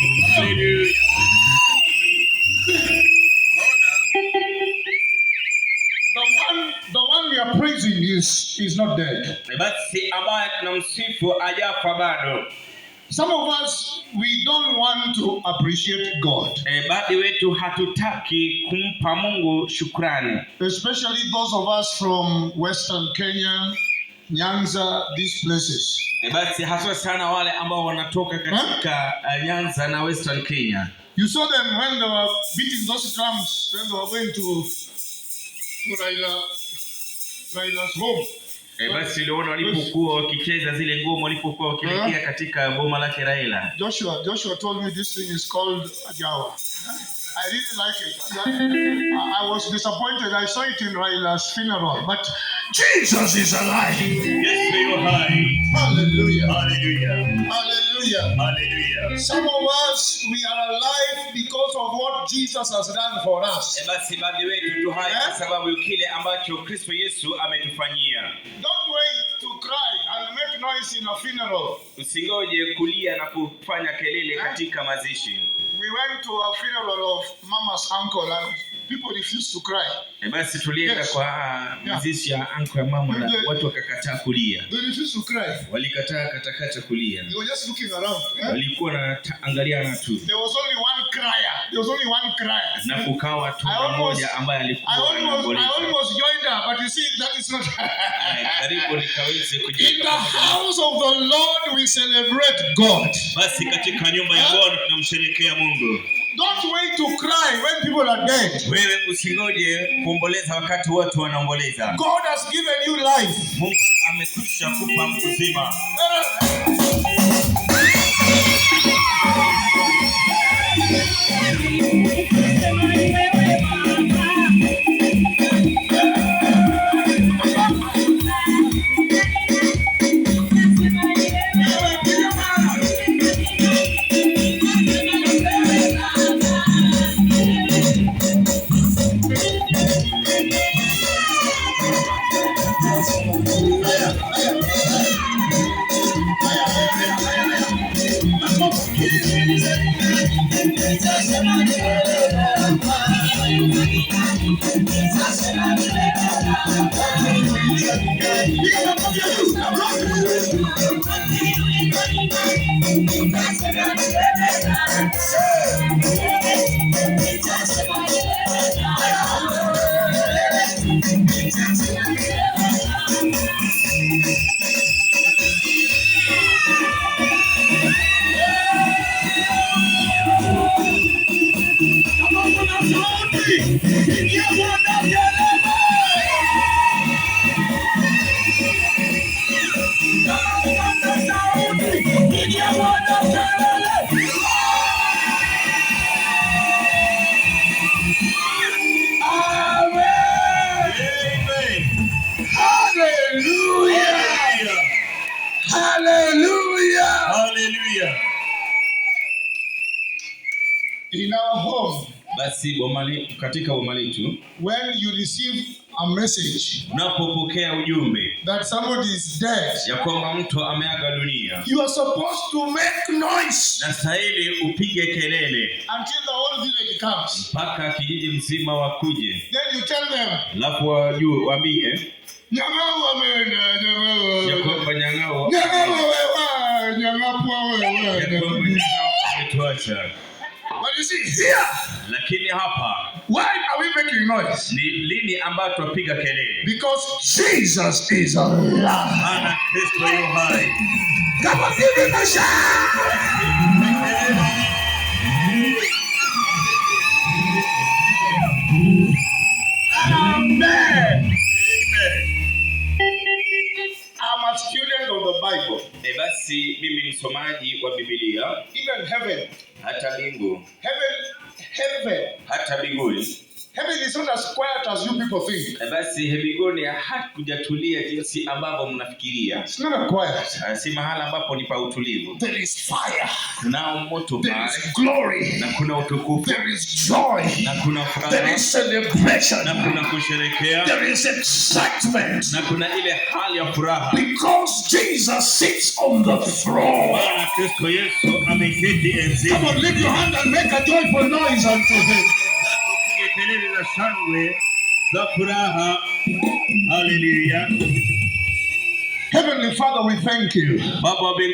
Hallelujah. The one we are praising is not dead. Basi ambaye tunamsifu hajafa bado. Some of us, we don't want to appreciate God, Baadhi wetu hatutaki kumpa Mungu shukrani, especially those of us from Western Kenya, Nyanza, these places. Basi haswa sana wale ambao wanatoka katika Nyanza na Western Kenya. You saw them when they were beating those drums, when they were going to Raila's home. Basi uliona walipokuwa wakicheza zile ngoma, walipokuwa wakielekea katika boma lake Raila. Joshua told me this thing is called Ajawa. I really like it. I was disappointed. I saw it in Raila's funeral, but Jesus is alive. Yesu yu hai. Hallelujah. Haleluya. Hallelujah. Haleluya. Some of us, we are alive because of what Jesus has done for us. Basi baadhi wetu tu hai kwa sababu kile ambacho Kristo Yesu ametufanyia. Don't wait to cry and make noise in a funeral. Usingoje kulia na kufanya kelele katika mazishi. We went to a funeral of Mama's uncle and people refused to cry. Basi tulienda kwa mazishi ya anko ya mama na watu wakakataa kulia. They refused to cry. Walikataa katakata kulia. They were just looking around. Eh? Walikuwa na angaliana tu. There was only one crier. There was only one crier. Na kukawa tu I almost- mmoja ambaye I alikuwa almost, I anaomboleza. almost joined her, but you see, that is not. Karibu nikaweze In kujiunga the pamoja na- house of the Lord, we celebrate God. Basi katika nyumba ya Bwana tunamsherehekea Mungu. Don't wait to cry when people are dead. Wewe usingoje kuomboleza wakati watu wanaomboleza. God has given you life. Mungu amekwisha kupa uzima. Amen. Hallelujah. Hallelujah. Haleluya. In our home, Basi katika boma letu when you receive a message unapopokea ujumbe that somebody is dead, ya kwamba mtu ameaga dunia, you are supposed to make noise nastahili upige kelele until the whole village comes. mpaka kijiji mzima wakuje, Then you tell them, alafu wajue, waambie Nyang'au ameenda, Nyang'au ya ameenda. kwamba Nyang'au Nyang'au wewe, Nyang'apwa wewe. ya kwamba Nyang'au ametuacha. But you see, here, Lakini hapa why are we making noise? ni lini ambayo twapiga kelele? Because Jesus is alive. Maana Kristo yu hai. Come on, give him a shout. Amen. Amen. I'm a student of the Bible. Basi mimi msomaji wa Biblia, Even heaven, hata mbingu, heaven, heaven, hata mbinguni, Heaven is not as quiet as you people think. Na basi mbinguni hakujatulia jinsi ambavyo mnafikiria. It's not quiet. Si mahala ambapo ni pa utulivu. There is fire. Kunao moto There pale is glory. na kuna utukufu There is joy. na kuna There furaha is celebration. Na kuna kusherekea. There is excitement. Na kuna ile hali ya furaha, Because Jesus sits on the throne. Maana Kristo Yesu ameketi enzini. Come on, lift your hand and make a joyful noise unto him. Tupige kelele za shangwe za furaha. Haleluya. Heavenly Father, we thank you. Baba wa mbinguni.